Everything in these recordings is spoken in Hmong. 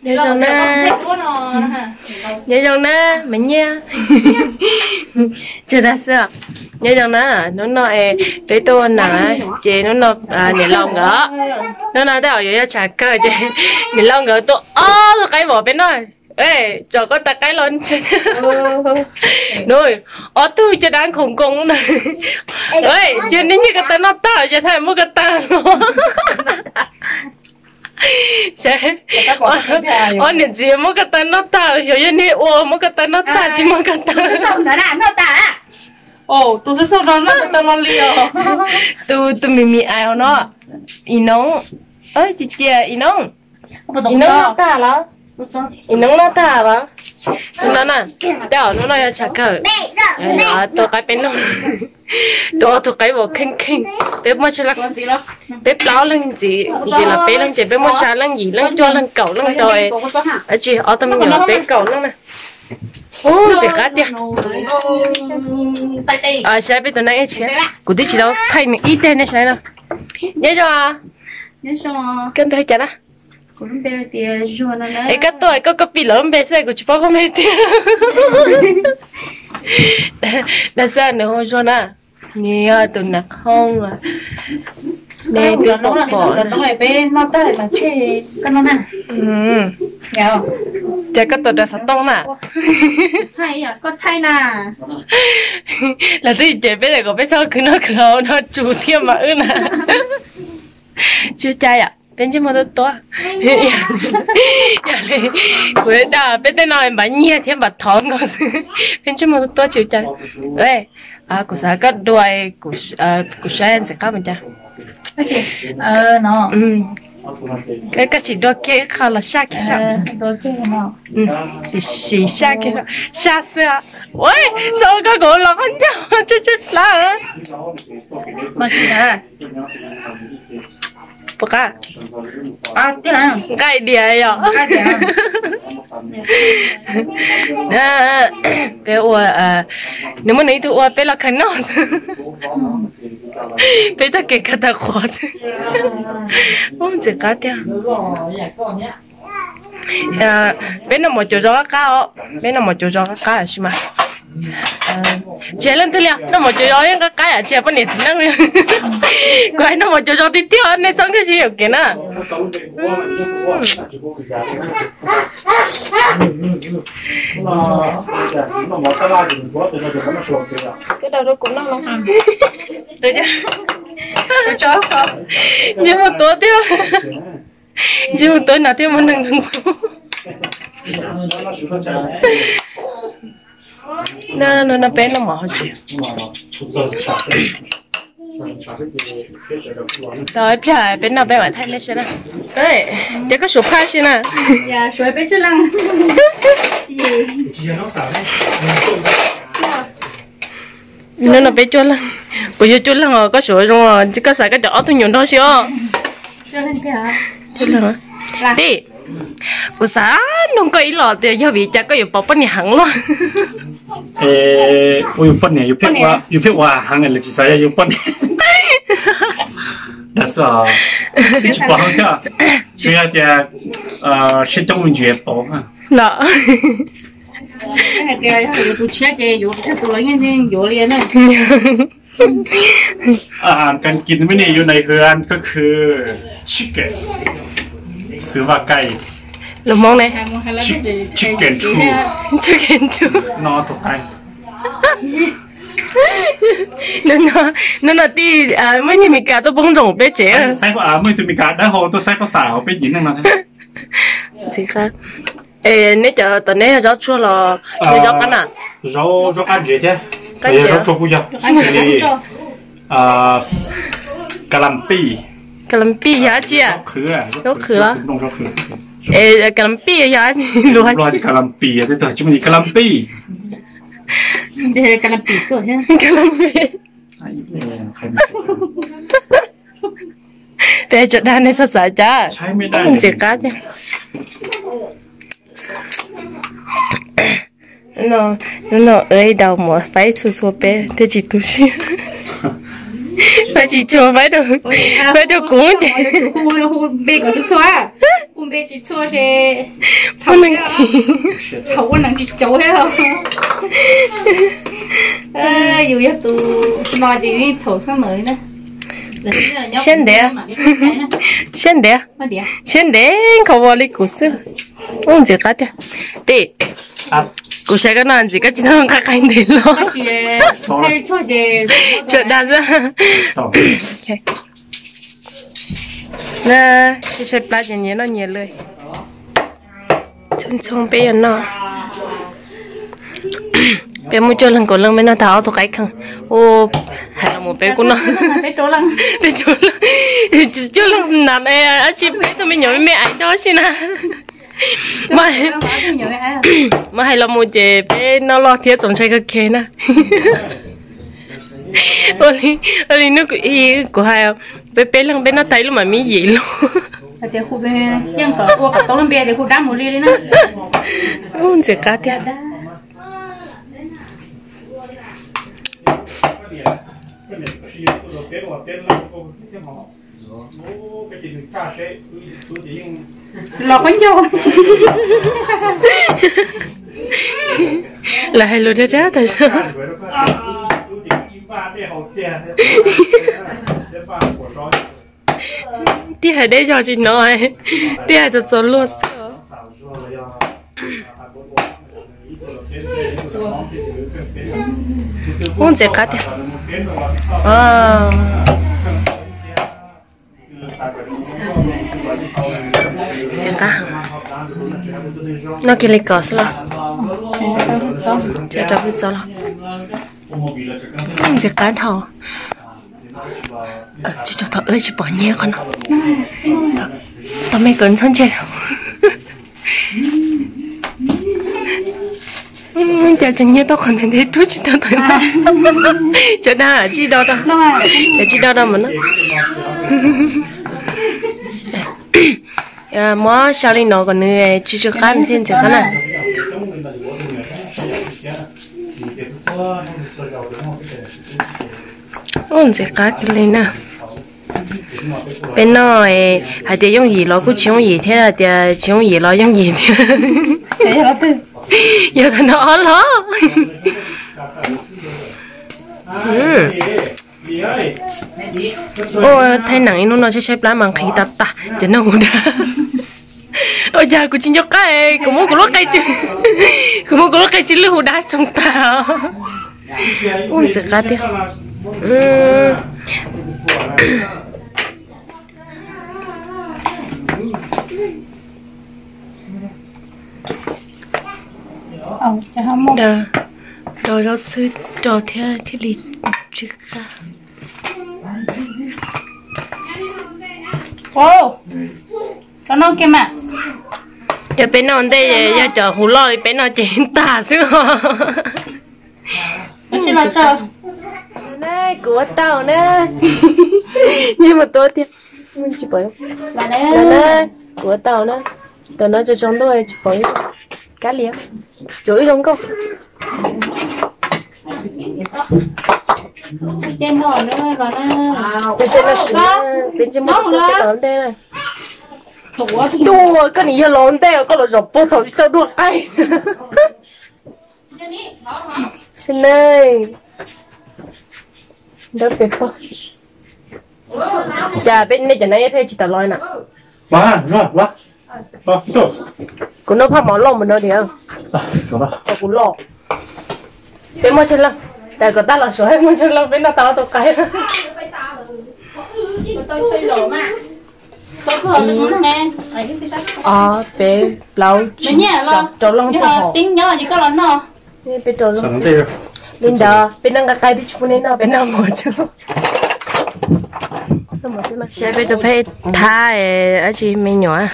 Nyob zoo na, nyob zoo na, me nyiaj. Tsis tas xwb, nyob zoo na, hnub no es peb tuaj ua nam, ces hnub no niam laus nkawd, hnub no tej zaum yuav yog tshav kawg ces niam laus nkawd tua ob tug qaib vos peb noj. Tso koj tais qaib los. Ob tug caj dab khoom nkoos na. Ces nej nyiag ko taw noj tag ces thaij muab ko taw los. Ob niam txiv muab ko taw noj tag, xyov yog nej ua muab ko taw noj tag tsis muab ko taw. Tus xub xub no noj ko taw los li os. Tus tus mis mis ais hauv no, Ib Noob, cia Ib Noob, Ib Noob noj tag los? Ib Noob noj tag los? Hnub no na, tej zaum hnub no yog tshav kawg, tua qaib peb noj. Tua ob tug qaib vos kheej kheej, peb muaj, peb plaub leeg ntxiv, ntxiv los peb leeg ces peb muaj xya leej, yim leej, cuaj leej, kaum leej rau, dab tsi ob tug me nyuam peb kaum leej na. Ub, ntxim qab tiag. Saib peb tus neeg ib txhia, kuv twb tsis tau thaij nws ib teg nej saib no. Nyob zoo. Koj npe hu cas na? Es koj tuaj koj copy lawv lub npe xwb, kuv tsis paub koj npe tiag. Dag xwb, nws hu Zuag na. Nws yog tus nav hoob, nej twb pom pom. Ces koj tus dag xov tooj na. Lawv twb cem peb tias kom peb txhob khwv noj khwv haus no, tsus thiab mas wb na. Tsis ua cas yom, peb ntsej muag tuab tuab. Yog li kuv dag peb tej no npav nyiaj thiab npav thov nkaus xwb, peb ntsej muag tuab tuab tsis ua cas. Kuv xav koj dua, kuv saib ntxim qab mus cas. Koj sim dua kiag ib qho los saj kiag saib. Sim saj kiag, saj xwb. Ua txog koj kuv los qhov ncauj tsw tsw plab. Puas qab? Nqaij diav yom. Peb ua, nws muaj nws ib tug ua peb los khaws noj xwb. Peb txoj kev khaws tau qhuav xwb. Ub, ntxim qab tiag. Peb noj mov cuav zos qab qab os, peb noj mov cuav zos qab qab tab sis mas tsis hais leej twg li, noj mov cuav zos yeej qab qab yam tsis hais poj niam txiv neej li. Kuv hais noj mov cuav zos tiag tiag, nej txhob nkag siab yuam kev na. Koj dag rau kuv noj no. Ntsej muag tuab tiag. Ntsej muag tuab no thiaj muaj neeg ntxub ntxub. No no peb noj mov hauv tsev. Tau ib pliag peb noj peb mam thaij nej saib na. Ces koj suav phaj si na. Hnub no peb cuaj leeg, kuv yug cuaj leeg os, koj suav zoo os, koj xav koj cov ob tug nyuam nrog si os. Tij, kuv xav nug koj ib los tias yog vim cas koj yuav pom poj niam heev luaj? Ua yus poj niam yus pheej ua heev los tsis xav yog yus poj niam. Dag xwb os, tsis pom heev thiab, tsuas yog tias siab coob me ntsis pom. Los hais tias yog yuav tus tshiab ces yuav tus tshiab tus los yeej yuav li na. Ahan kas kis mej ne yuav nais hwm ko khw chicken, xwm vaj kai, lus Hmoob ne, chicken chu, chicken chu, no tus qaib. Hnub no tij muaj ib tug Mes Kas tuaj poob nroos peb tsev. Muaj ib tug Mes Kas dawb hau tuaj saib pab xav hauv peb yim neeg no. Ntxim qab. Neb cov tom neb yog zaub tsuag los yog zaub qab na? Zaub qab ntsev thiab, zaub tsuag kuj yog. Kas las pij. Kas las pij yog dab tsi? Zaub qhwv. Kas las pij yog dab tsi? Luag kas las pij, tsis muaj kas las pij. Kas las pij. Peb tsuas dag nej txhob xav cas. Ntxim qab tiag. Hnub no daus muam faib txhua txhua peb thiaj tsis tu siab. Faib tsis tshua, faib rau kuv ces. Hu npe tsis txhua ces txhaum neeg tsis, txhaum ua neeg tsis caum thiab. Yus yog tus no ces yus yeej txhaum xab mawm na. Siab ntev, siab ntev, siab ntev nkhaus vos li kuv xwb. Ub, ntxim qab tiag. Tim, kuv saib koj no ntxim koj tsis tau nqa qaib ntev los. Tsam dag xwb. Na, saib plab ces nyias noj nyias li. Txhob ntxhoo peb yuav noj. Peb muaj cuaj leeg kaum leej, peb noj tag ob tug qaib kheej. Ua, hais los mus peb kuj noj, peb cuaj leeg na, dab tsi peb tug me nyuam me me ais nrog si na. Mas hais los mus ces peb noj loj thiab txaus ntshai kawg kiag na. Ua li hnub kuv hais, peb peb leeg peb noj tag ib lub mam me yim lub. Ub, ntxim qab tiag. Los qhov ncauj. Lawv hais lus dab dab tas zog. Tij hais deb zog tsis hnov, tij hais txaus txaus luag xwb. Ub, ntxim qab tiag. Ntxim qab. Noj kiag li kom xwb los. Rau hwj txob los. Ntxim qab dhau. Tsis tau, tsis pom nyiaj qhov no. Tau me kawm ntxhab ntse. Cas tseem nyiaj tau qhov ntev ntev rub tsis tau tau. Cov dag tsij do, cov tsij do do mas no. Muab sau li no kom nws tsw tsw qab thiaj ntxim qab na. Ub, ntxim qab kiag li na. Peb noj, hais tias yooj yim los kuj tsis yooj yim thiab, hais tias tsis yooj yim los yooj yim thiab. Yog tag nrho ob los. Ua thaij neem ib hnub no saib saib plab mas nqhis tas tas ces noj hu dab. Ua cas kuv tsis nco qab, kuv muab kuv lub qe tsw, kuv muab kuv lub qe tsw lwj hu dab tsoo tas. Ub, ntxim qab tiag. Rau zaub xwb rau thiab thiaj li tsw qab. Yog peb noj ua ntej, yog cov hu loj li peb noj ces tag xwb. Kuv ua tau na. Tsis mus tua tiag. Tsis pom na. Kuv ua tau na. Tam no tsaus ntuj tsis pom kab liam. Tsuas wb zoo nkauj xwb. Peb ntsej muag tus tus los ntej na. Tuaj, koj nim yog los ntej koj los zaum puag thaum tsis tau dua qaib. Sib neej. Ntawd peb pog. Cas peb nej cov no ib pheej tsis tau los na? Kuv noj phaj mov loj mus no tiag. Kuv loj. Peb muaj tsawg leej? Tas kom tag los suav muaj tsawg leej peb noj tau ob tug qaib. Ob, peb, plaub, tsib, rau leej tag hauv. Peb rau leej. Li ntawd peb noj nqaij qaib peb tsis pub nej noj, peb noj mov tso. Saib peb tus phej thab dab tsi me nyuam.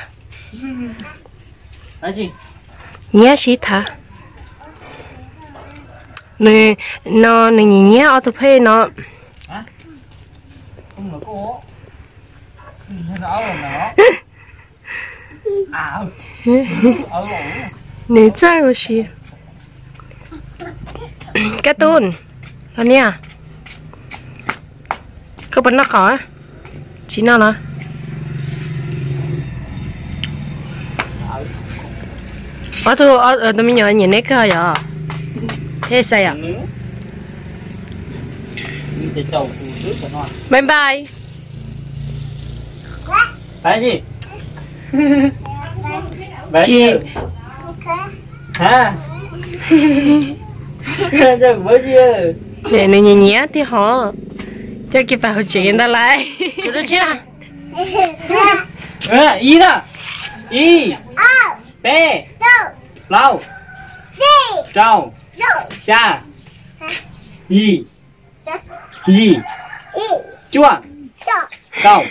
Nyiam sib tham. Nws no nws nyiam nyiam ob tug phej no. Nws txawj ua si. Kab tub, los niam, koj puas noj qos? Tsis noj los? Ob tug, tus me nyuam nyiam neb kawg yom? Thiab Xais yom? Bye bye. Tsis, nws nyiam nyiam tiag hov. Coj kiag pais hauv tsev ntag lauj. Ib, ib, peb, plaub, rau, xya, yim, yim, cuaj, kaum.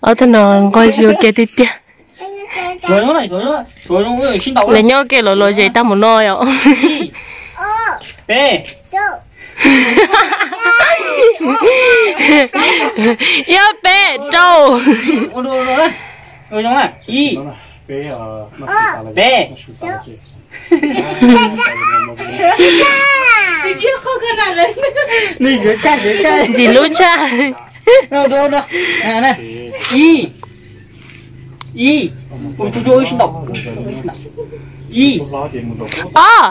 Ob tug no nquag zoo kiag tiag tiag. Lawv nyob ua ke los los zem tag mus no yom. Ib, ob, peb, rau. Peb. Ntxim lub tshaj. Ib, ib, ib, ob.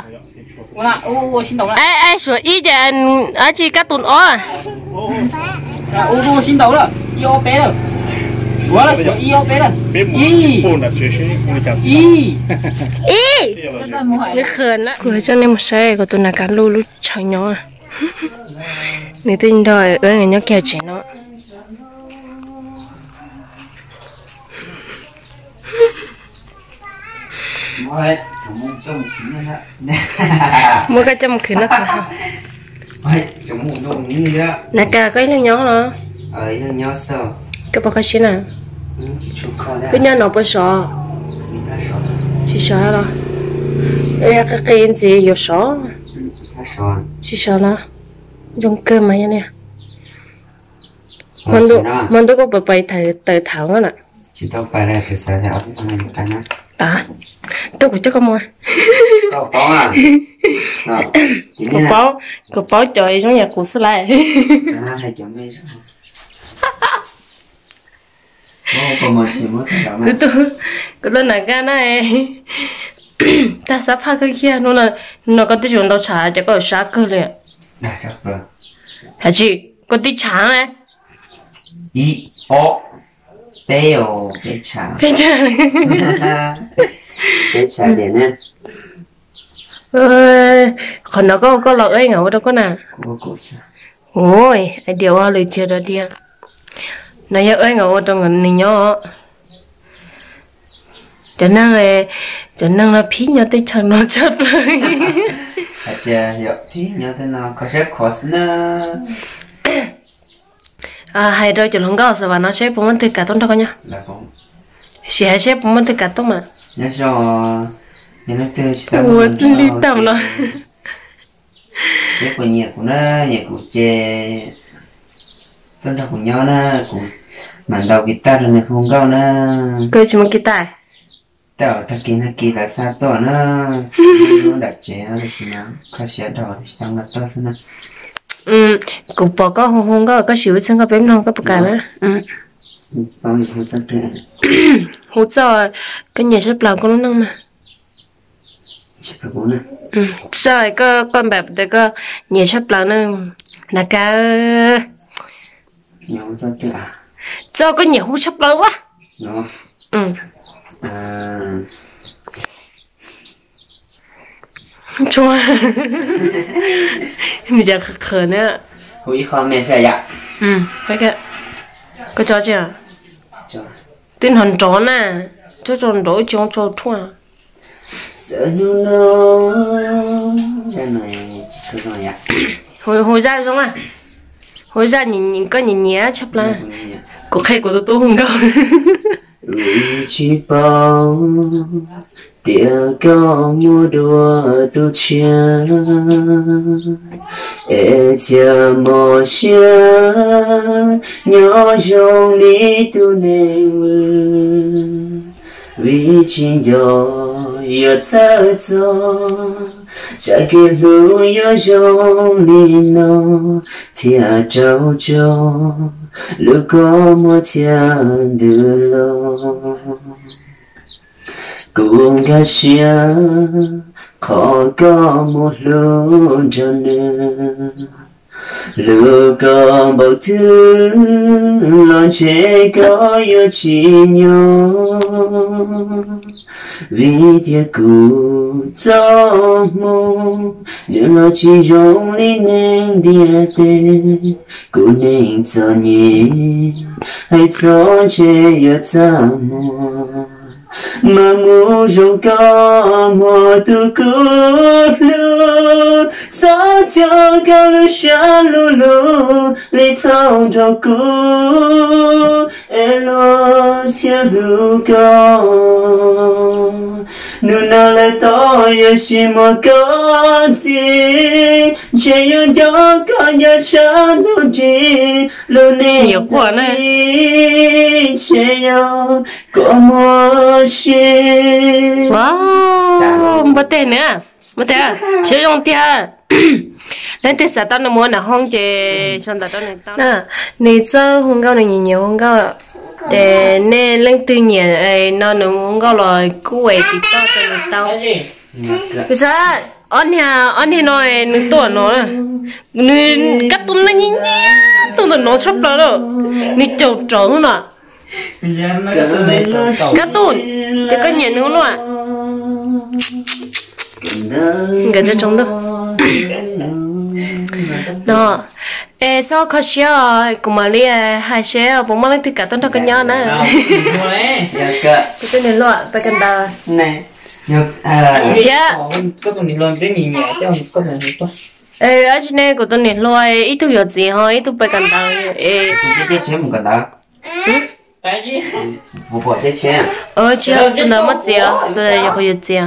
Suav ib ces dab tsi kab tus ob. Ib, nws qhwv na. Kuv coj nej mus saib kuv tus nas kav luj lub tshav nyob. Nws twb nrog wb nyob kiag tsev no. Muab koj coj mus khwv noj khwv haus. Nas kav, koj ib leeg nyob los? Koj pom koj siab na. Koj nyob no puas sov? Tsis sov los? Qi qi ntxiv yuav sov. Tsis sov los? Zoo kawg mas yog li. Hmo ntuj koj puas pais tawm thaum na? Tub kuv coj koj mus. Kuv paub, kuv paub cov zoo yam kuv xwb lauj. Kuv tuaj nram koj na, tag xab phaj kawg kiag. Hnub no koj twb tsis ntau tshav ces koj sab kawg li. Hais tsis, koj tib tshav na. Ib, ob, peb, peb tshav. Peb tshav. Qhov no koj, koj los wb nkaus ua rau koj na. Ua, ais diam ua lwm tiag rau diam. No yog wb nkaus ua rau nws nyob. Cov neeg, cov neeg no phib nyob teb chaws no tshaj plaws. Phib nyob tej no kho siab khuav xwb na. Hais rau cov hluas nkauj Xav Vas no seb puas muaj leej twg kam tuaj nrog koj nyob. Sim hais seb puas muaj leej twg kam tuaj mas. Ua li tag no. Seb puas nyiam kuv na, nyiam kuv ces tuaj nrog kuv nyob na, kuv mam ntaus kiv taj rau nws hu nkauj na. Koj tsis muaj kiv taj? Tej tag kis nag kis lawv xa tuaj na, lub nram tsev los sis no kho siab dhau tsis tau nqa tuaj xwb na. Kuv pom koj hu hu nkauj, koj sim hu txog nkauj peb mloog koj puas kam na? Hu txog, koj nyiam tshaj plaws koj lub neej mas. Txog koj, koj npam tias koj nyiam tshaj plaws na, Nas Kav. Txog koj nyiam hu tshaj plaws ua. Nws qhwv qhwv na. Koj tso tsi? Twb hnov nrov na, tso tso nrov tsis tso thuaj. Hu zaj zoo, hu zaj koj nyiam nyiam tshaj plaws. Kuv qhia kuv tus tub hu nkauj. Vim tsis paub tias koj muaj dua tus tshiab, es thiaj mos siab nyob zoo li tus neeg vwm. Vim tsis nco yuav txhawj txog, tsam kev hlub yuav zoo li no, thiaj rau tso lub kua muag thiaj ntws los. Kuv nkag siab qhov koj muaj hlub nrog nws. Hlub koj npaum twg los ntshe koj yuav tsis nyob, vim tias kuv txoj hmoo nws los tsis zoo li neeg ntiaj teb. Kuv neeg txom nyem hais txog ntshe yuav txaj muag, mas mus zoo koj muag tus kuv hlub. Txhob coj koj lub siab luv luv li thaum nrog kuv es luag thiaj hlub koj. Hnub no lawv tau yuav tsis muaj koj txiv, ntshe yuav nco koj nco tshaj ntuj nrig. Lub neej tag li ntshe yog koj muaj sia. Npua teg na, npua teg, siab zoo tiag. Leej twg xav tau nws mus ua nam hoob ces sau ntawv rau nws tau. Nws txawj hu nkauj, nws nyiam nyiam hu nkauj. Ces nej leej twg nyiam no nws hu nkauj los kuj es tiv toj rau nws tau. Kuv xav ob niag, ob niag no nws tuaj no, nws kab tuj neeg nyiam nyiam tuaj ntawm no tshaj plaws lawm, nws caum raum no. Kab tuj, ces koj nyiam nws ua luaj. Nkawd tso tsoom ntuj no, es txhob kho siab os, kuv mam li hais seb puas muaj leej twg kam tuaj nrog koj nyob na. Kuv tus niam hluas pais kawm ntawv thiab. Dab tsi ne, kuv tus niam hluas ib tug yuav txiv ho ib tug pais kawm ntawv es. Tsis yog tus ntawd muaj txiv, tus ntawd yog qhov yuav txiv.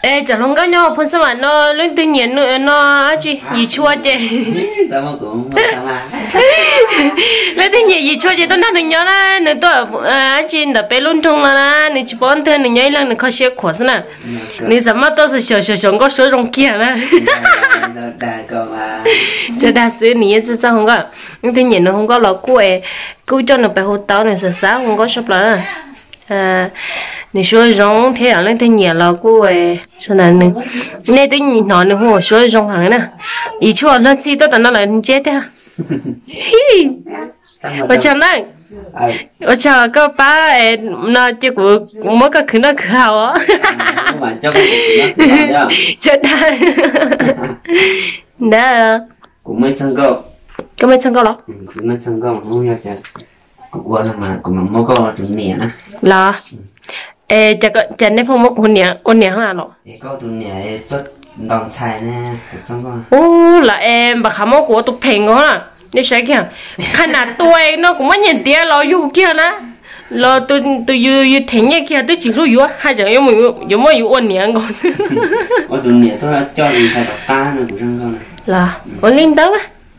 Es tsam hluas nkauj nyob Phoos Xab Vam no leej twg nyiam no dab tsi yim tshua ces, leej twg nyiam yim tshua ces tuaj nrog nws nyob na, nws tuaj dab tsi ntawm peb lub nroog no na, nws tsis paub ntag, nws nyob ib leeg nws kho siab khuav xwb na. Nws xav maj tuaj xyuas xyuas nkauj suab zoo kiag na. Tsuas dag xwb, nws yeej txawj txawj hu nkauj. Leej twg nyiam nws hu nkauj los kuj, kuj coj nws pais hu tau, nws xav xav hu nkauj tshaj plaws. Nws suab zoo thiab yom, leej twg nyiam los kuj, nej twb hnov nws hu suab zoo heev na. Yim tshua luag ntxhi tuaj tom no lawm ntseb tiag. Ua tsaug na, ua tsaug koj pab no cia kuv muab koj khwv noj khwv haus os. Tsuas dag. Ntawd, koj muaj ib txog nkauj los? Los, es cas nej pheej muab kuv ua niam los? Ub, los es npam qhav muab kuv ua tus phem nkaus na. Nej saib kiag, qhov nas tua no kuv muab nyiag tiav los yug kiag na. Los tus yus them nyiaj kiag twb tsis hlub yuav, haj tseem yuav muab yus ua niam nkaus. Los ua li ntawd,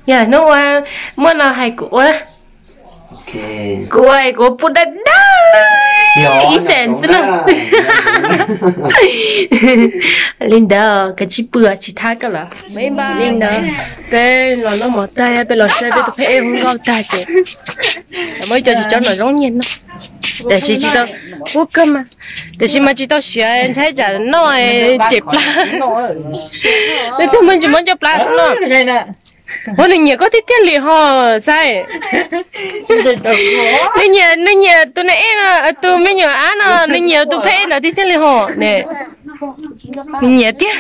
yog hnub ua muaj no hais kuv ua, kuv ua kuv pub dawb dawb ib xees xwb na. Li ntawd kav tsij pw tsis thab koj lawm. Li ntawd, peb los noj mov tag peb los saib peb tus pheb ej hu nkauj tag ces muaj ib co tsis tsob no zoo nyiaj no, tiam sis tsis tau, pub kawg mas, tiam sis mas tsis tau siav ntshai tsam noj ces plab. Leej twg muaj ntsis muab coj plab xwb no. Ua nws nyiam koj tiag tiag li ho, Xaib. Nws nyiam, nws nyiam tus niam ej no, tus me nyuam ab no, nws nyiam tus pheb ej ntawd tiag tiag li ho. Nws nyiam tiag.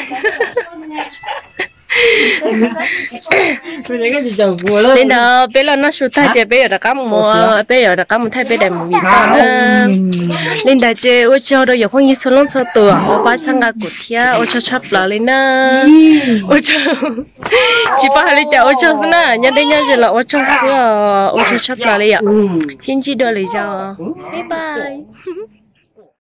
Li ntawd peb los noj su tag ces peb yuav rov qab mus, peb yuav rov qab mus thaij peb daim movie tag na. Li ntawd ces ua tsaug rau yog phooj ywg txhua leej txhua tus uas pab txhawb nqa kuv thiab ua tsaug tshaj plaws li na. Ua tsaug. Tsis paub hais li cas ua tsaug xwb na, nyob deb nyob ze los ua tsaug xwb os, ua tsaug tshaj plaws li yom. Sib ntsib dua lwm zaus. Bye bye.